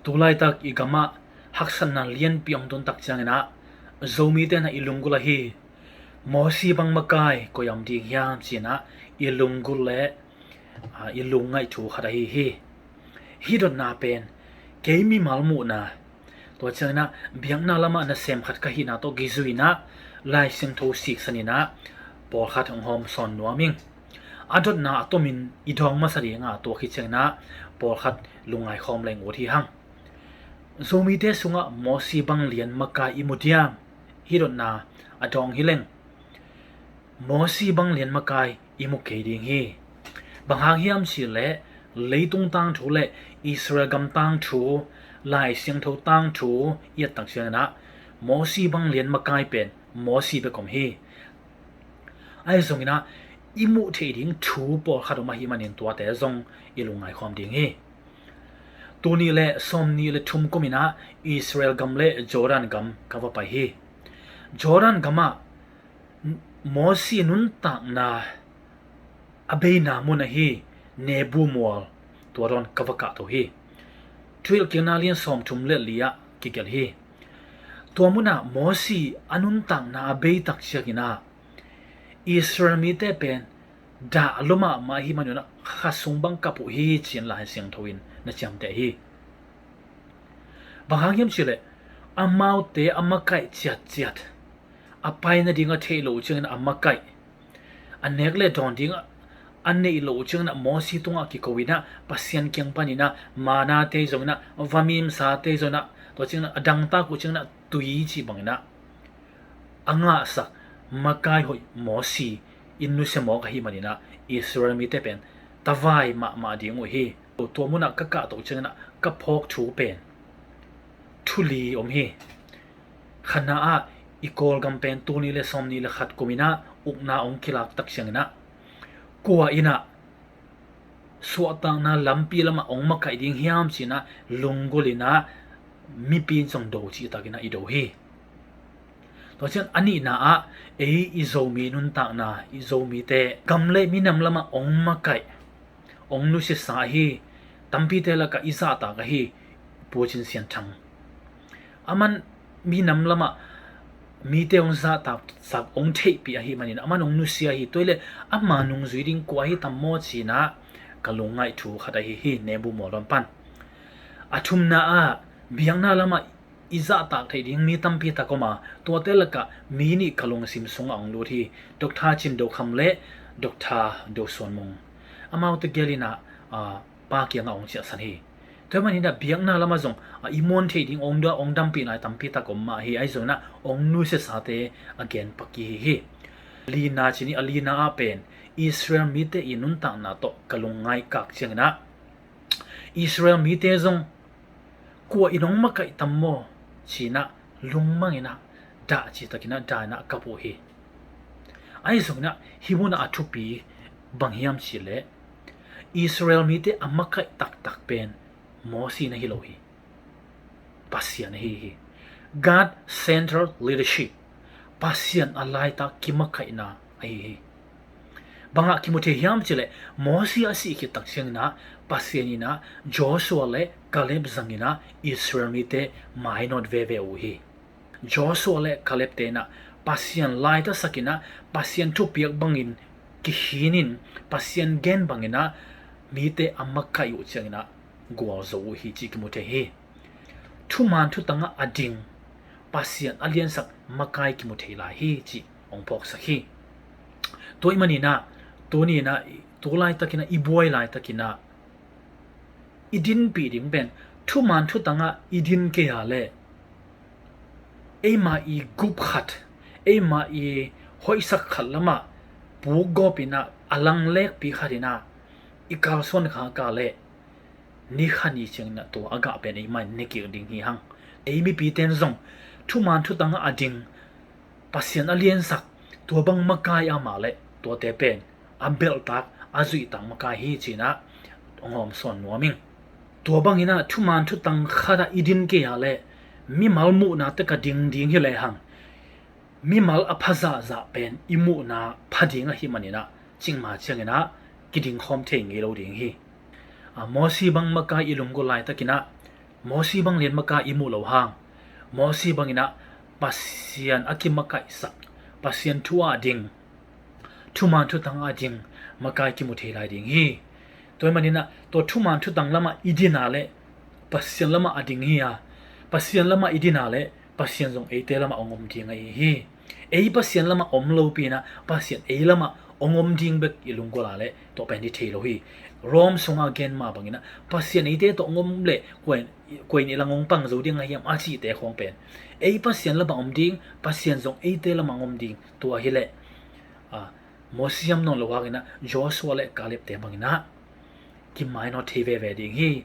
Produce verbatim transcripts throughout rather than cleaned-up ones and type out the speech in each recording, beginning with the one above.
Tu laitak i gamah haksatna lianpi hong tun tak ciangin ah Zomite in ah i lunggulh ahi Mosi bang makai koi a om ding hiam ci-in ah i lunggulh le, aa, i lungngaih thu khat ahi hi. Hih dotna pen kei mimal muhna, tua ciangin ah biakna lamah nasem khat ka hihna tawh kizui in ah Lai Siangtho siksan in ah pawlkhat hong hawm sawn nuam ing. A dotna a tomin i dawng masa ding a, tua khit ciangin ah pawlkhat lungngai khawm leng ut hi hang. Zomite sungah Mosi bang lian makai i mu diam? Hih dotna a dawng hi leng, Mosi bang lian makai i mu kei ding hi. Bang hang hiam cih leh leitung tangthu le Israel gam tangthu, Lai Siangtho tangthu i et tak ciangin ah Mosi bang lian makai pen Mosi bek om hi. Ahi zongin ah i muh theih ding thu pawlkhat om ahih manin tuate zong i lungngai khawm ding hi. Tul nih le sawmnih le thum kumin ah Israel gam le Jordan gam ka va pai hi. Jordan gamah Mosi nuntakna a beina mun ahi Nebu mual, tua dawn ka va kahto hi. Thuhilhkikna lian sawmthum le li ah kigelh hi. Tua munah Mosi a nuntakna a bei tak ciangin ah Israel mite pen dah lua mahmah ahih manin ah kha sung bang kap uh hi ci-in Lai Siangtho in na ciamteh hi. Bang hang hiam cih leh amaute a makaih ciatciat, a pai nading a theih loh uh ciangin a makaih, a nek le dawn ding a neih loh uh ciangin ah Mosi tungah kiko in ah Pasian kiang panin ah manna te zongin ah, vamimsa te zongin ah, tua ciangin ah a dangtak uh ciangin ah tui cih bangin ah a ngahsak makai hoih Mosi in nusia mawk ahih manin ah Israel mite pen tavai mahmah ding uh hi. Tua munah ka kahto ciangin ah ka phawk thu pen thu li om hi. Khatna ah i Kawlgam pen tul nih le sawmnih le khat kumin ah ukna hong kilak tak ciangin ah kua in ah suahtakna lampi lamah hong makaih ding hiam ci-in ah lunggulh in ah mipi in zong do cihtakin ah i do hi. Tua ciang a nihna ah ei i Zomi nuntakna, i Zomite gam le minam lamah hong makaih, hong nusiasa ahi tampite lakah i zahtak ahi Pu Cin Sian Thang, aman minam lamah mite hong zahtaksak hong theihpih ahih manin aman hong nusia hi. Tua hi leh ama nungzui ding kua hi tam maw ci-in ah ka lungngaih thu khat ahi hi, Nebu mual dawn pan. A thumna ah biakna lamah i zahtak theih ding mi tampi tak om a, tuate lakah mi nih ka lungsim sungah hong lut hi. Doctor Cin Do Kham le Doctor Do Suan Mung, amaute gel in ah, aa, Pa kiangah hong ciahsan hi. Tua ahih manin ah biakna lamah zong, a, i muan theih ding hong da-, hong dampih lai tampi tak om mah hi. Ahi zongin ah hong nusiasate a gen pak i hi hi. Lina ci ni, a lina ah pen Israel mite i nuntakna tawh ka lungngaih kak ciangin ah Israel mite zong kua in hong makaih tam maw ci-in ah lungmang in ah dah cihtakin ah dah in ah kap uh hi. Ahi zongin ah hih munah a thupi bang hiam cih leh Israel mite a makaih taktak pen Mosi na hi lo hi. Pasian ahi hi. God-centered leadership. Pasian a laitak kimakaihna ahi hi. Bangah kimu thei hiam cih leh Mosi a sih khit tak ciangin ah Pasian in ah Joshua le Kaleb zangin ah Israel mite mainawt veve uh hi. Joshua le Kaleb te in ah Pasian laitaksak in ah Pasian thupiak bangin kikhin in Pasian gen bangin ah mite a makaih uh ciangin ah gualzo uh hi cih kimu thei hi. Thuman thutangah a ding, Pasian a liansak makai kimu thei lai hi cih hong phawksak hi. Tua ahih manin ah tuni in ah tu laitakin ah i buai laitakin ah i dinpih ding pen thuman thutangah i din kei a leh eima i gup khat, eima i hoihsak khat lamah pukgawp in ah a langlekpi khat in ah i kalsuan khak a leh ni khat ni ciangin ah tua a gah pen eima in ne kik ding hi hang. Ei mipite in zong thuman thutangah a ding, Pasian a liansak, tua bang makai a mah leh tuate pen a belhtak, a zuihtak makai hi ci-in ah hong hawm sawn nuam ing. Tua bangin ah thuman thutang khatah i din kei a leh mimal muhna tek a ding ding hi lehang mimal a pha zahzah pen i muhna pha ding ahih manin ah cikmah ciangin ah kiding khawm thei ngei lo ding hi. A, Mosi bang makai i lunggulh laitakin ah Mosi bang lian makai i muh loh hang, Mosi bangin ah Pasian a kimakaihsak, Pasian thu ah ding, thuman thutang ah ding makai kimu thei lai ding hi. Tua ahih manin ah tua thuman thutang lamah i din a leh Pasian lamah a ding hi a, Pasian lamah i din a leh Pasian zong eite lamah hong om ding ahi hi. Ei Pasian lamah om lopi in ah Pasian ei lamah hong om ding bek i lunggulh a leh tua pen i thei lo hi. Rom sungah a gen mah bangin ah Pasian eite tawh hong om leh kua in, kua in i lang hong pang zo ding a hiam a cihte khawng pen ei Pasian lamah om ding, Pasian zong eite lamah hong om ding. Tua hi leh, a, Mosi om nawn loh hangin ah Joshua le Caleb-te bangin ah kimainawt thei veve ding hi.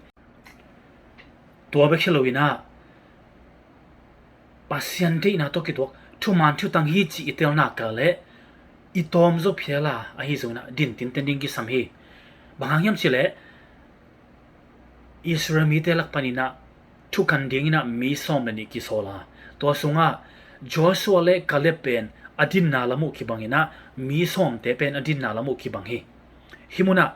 Tua bek hi loin ah Pasian deihna tawh kituak thuman thutang hi cih i telna kal leh i tawmzaw phial a, ahi zongin ah din tinten ding kisam hi. Bang hang hiam cih leh Israel mite lak panin ah thukan dingin ah mi sawm le nih kisawl a, tua sungah Joshua le Caleb pen a dinna lam uh kibangin ah mi sawmte pen a dinna lam uh kibang hi. Hih munah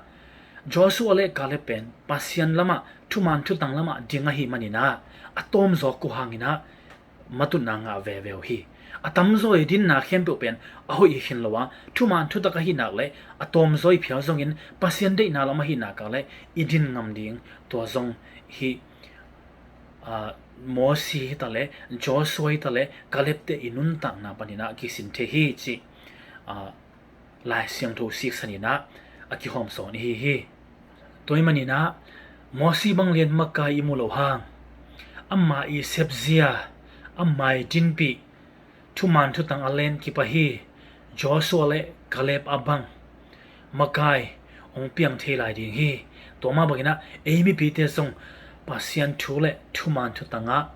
Joshua le Caleb pen Pasian lamah, thuman thutang lamah ding ahih manin ah a tawmzaw uh hangin ah matutna ngah veve uh hi. A tamzaw i dinna khempeuh pen a hoih hi khin lo a, thuman thutak ahih nak leh a tawmzaw i phial zongin Pasian deihna lam ahih nak leh i din ngam ding, tua zong hih, a, Mosi hi ta leh, Joshua hi ta leh, Caleb-te i nuntakna panin ah kisin thei hi cih, a, Lai Siangtho siksan in ah a kihawm sawn i hi hi. Tua ahih manin ah Mosi bang lian makai i muh loh hang, ama i sepzia, ama i dinpih, thuman thutang a len kip ahi Joshua le Caleb a bang makai hong piang thei lai ding hi. Tua mah bangin ah ei mipite zong Pasian thu le thuman thutang ah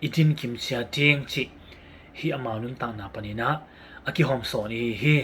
i din kimcia ding cih hih amau nuntakna panin ah a kihawm sawn i hi hi.